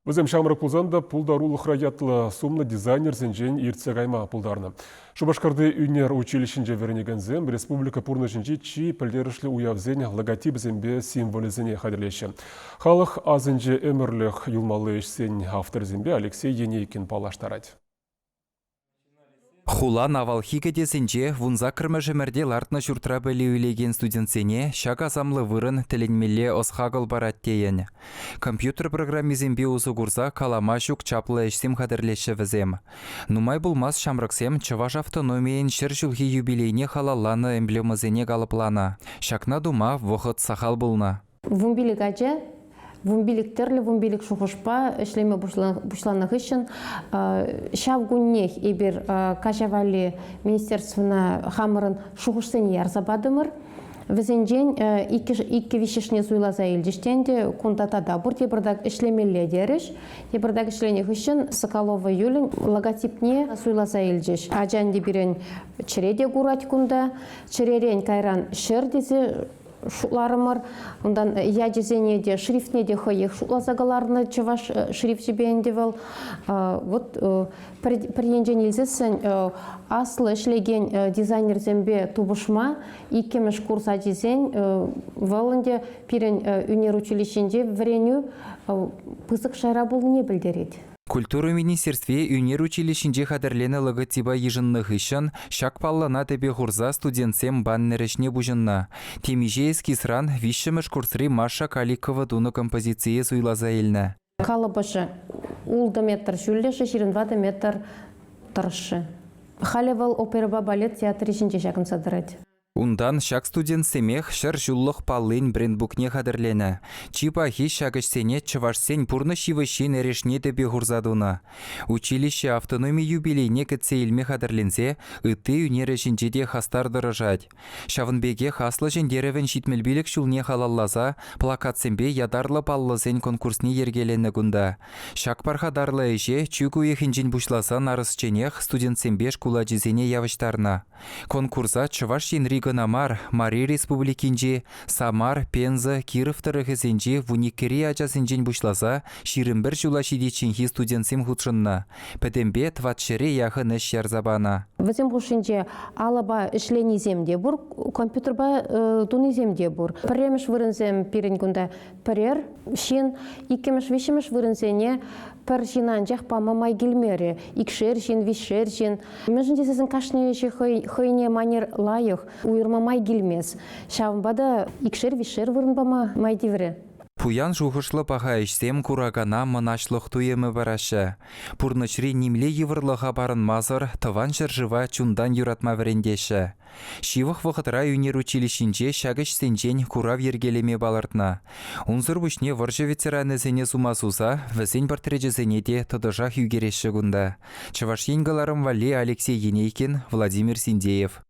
Вӗсем ҫамрӑк пулсан та пултарулӑхра ятлӑ сумлӑ дизайнерсенчен иртсе кайма пултарнӑ. Шупашкарти ӳнер училищинче вӗренекенсем республика пурнӑҫӗнчи чи пӗлтерӗшлӗ уявсен логотипӗсемпе символӗсене хатӗрлеҫҫӗ. Халӑх асӗнче ӗмӗрлӗх юлмалли ӗҫсен авторӗсемпе Алексей Енейкин паллаштарать. Хулан авалхи кӗтесӗнче вунсаккӑрмӗш ӗмӗрте лартнӑ ҫуртра пӗлӳ илекен студентсене ҫак асамлӑ вырӑн тӗлӗнмелле ӑс-хакӑл парать тейӗн. Компьютер программисемпе усӑ курса калама ҫук чаплӑ ӗҫсем хатӗрлеҫҫӗ вӗсем. Нумай пулмасть ҫамрӑксем чӑваш автономийӗн ҫӗр ҫулхи юбилейне халалланӑ эмблемӑсене калӑпланӑ. Ҫакна тума вӑхӑт сахал пулнӑ. Вунпилӗк ача вунпилӗк тӗрлӗ вунпилӗк шухӑшпа ӗҫлеме пуҫланӑ хыҫҫӑн ҫав куннех эпир каҫа валли министерствӑна хамӑрӑн шухӑшсене ярса патӑмӑр. Вӗсенчен иккӗ виҫҫӗшне суйласа илчӗҫ те ӗнтӗ кунта тата пур тепӗртак ӗҫлемелле терӗҫ. Тепӗртак ӗҫленӗ хыҫҫӑн Соколова Юлӗн логотипне суйласа илчӗҫ. Ача ӗнтӗ пирӗн чӗре те курать кунта. Чӗререн кайран ҫӗр тесе шутларӑмӑр. Унтан ячӗсене те, шрифтне те хӑех шутласа кӑларнӑ чӑваш шрифчӗпе ӗнтӗ вӑл. Вот пӗр енчен илсессӗн аслӑ ӗҫлекен дизайнерсемпе тупӑшма иккӗмӗш курс ачисен вӑл ӗнтӗ пирӗн ӳнер училищинче вӗренӳ пысӑк шайра пулнине пӗлтерет. Культура министерстви ӳнер училищинче хатӗрленӗ логотипа йышӑннӑ хыҫҫӑн ҫак паллӑна тӗпе хурса студентсем баннер ӗҫне пуҫӑннӑ. Темиҫе эскизран виҫҫӗмӗш курсри Маша Каликова тунӑ композицие суйласа илнӗ. Калӑпӑшӗ ултӑ метр ҫӳллӗшӗ, 24 метр тӑршшӗ. Халӗ вӑл оперӑпа балет театрӗ ҫинче ҫакӑнса тӑрать. Унтан ҫак студентсемех ҫӗр ҫуллӑх паллин брендбукне хатӗрленӗ. Чи пахи ҫак ӗҫсене чӑвашсен пурнӑҫ йывӑҫҫин эрешне тӗпе хурса тунӑ. Училище автономи юбилейне кӗтсе илме хатӗрленсе ытти ӳнер ӗҫӗнче те хастар тӑрӑшать. Ҫавӑн пекех Аслӑ Ҫӗнтерӗвӗн 75 ҫулне халалласа плакатсемпе ятарлӑ паллӑсен конкурсне йӗркеленӗ кунта. Ҫак пархатарлӑ ӗҫе чӳк уйӑхӗнчен пуҫласа нарӑсченех студентсемпе шкул ачисене явӑҫтарнӑ. Конкурса Чӑваш Енри кӑна мар, Мари Республикинчи, Самар, Пенза, Киров тӑрӑхӗсенчи вуниккӗри ачасенчен пуҫласа 21 ҫула ҫитичченхи студентсем хутшӑннӑ. Пӗтӗмпе тӑватҫӗре яхӑн ӗҫ ярса панӑ. Вӗсем хушшинче алӑпа ӗҫленисем те пур, компьютерпа тунисем те пур. Пӗрремӗш вырӑнсем пирӗн кунта пӗрер ҫын, иккӗмӗш, виҫҫӗмӗш вырӑнсене пӗр ҫын анчах пама май килмерӗ. Икшер ҫын, виҫшер ҫын. Мӗншӗн тесессӗн кашни ӗҫӗ хӑйне манер лайӑх, уйӑрма май килмест. Ҫавӑнпа та икшер-виҫшер вырӑн пама май тиврӗ. Пуян шухӑшлӑ паха ӗҫсем куракана мӑнаҫлӑх туйӑмӗ параҫҫӗ. Пурнӑҫри нимле йывӑрлӑха парӑнмасӑр Тӑван ҫӗршыва чунтан юратма вӗрентеҫҫӗ. Ҫывӑх вӑхӑтра ӳнер училищинче ҫак ӗҫсенчен курав йӗркелеме палӑртнӑ. Унсӑр пуҫне вӑрҫӑ ветеранӗсене сума суса вӗсен портречӗсене те тӑтӑшах ӳкереҫҫӗ кунта. Чӑваш Ен кӑларӑм валли Алексей Енейкин, Владимир Синдеев.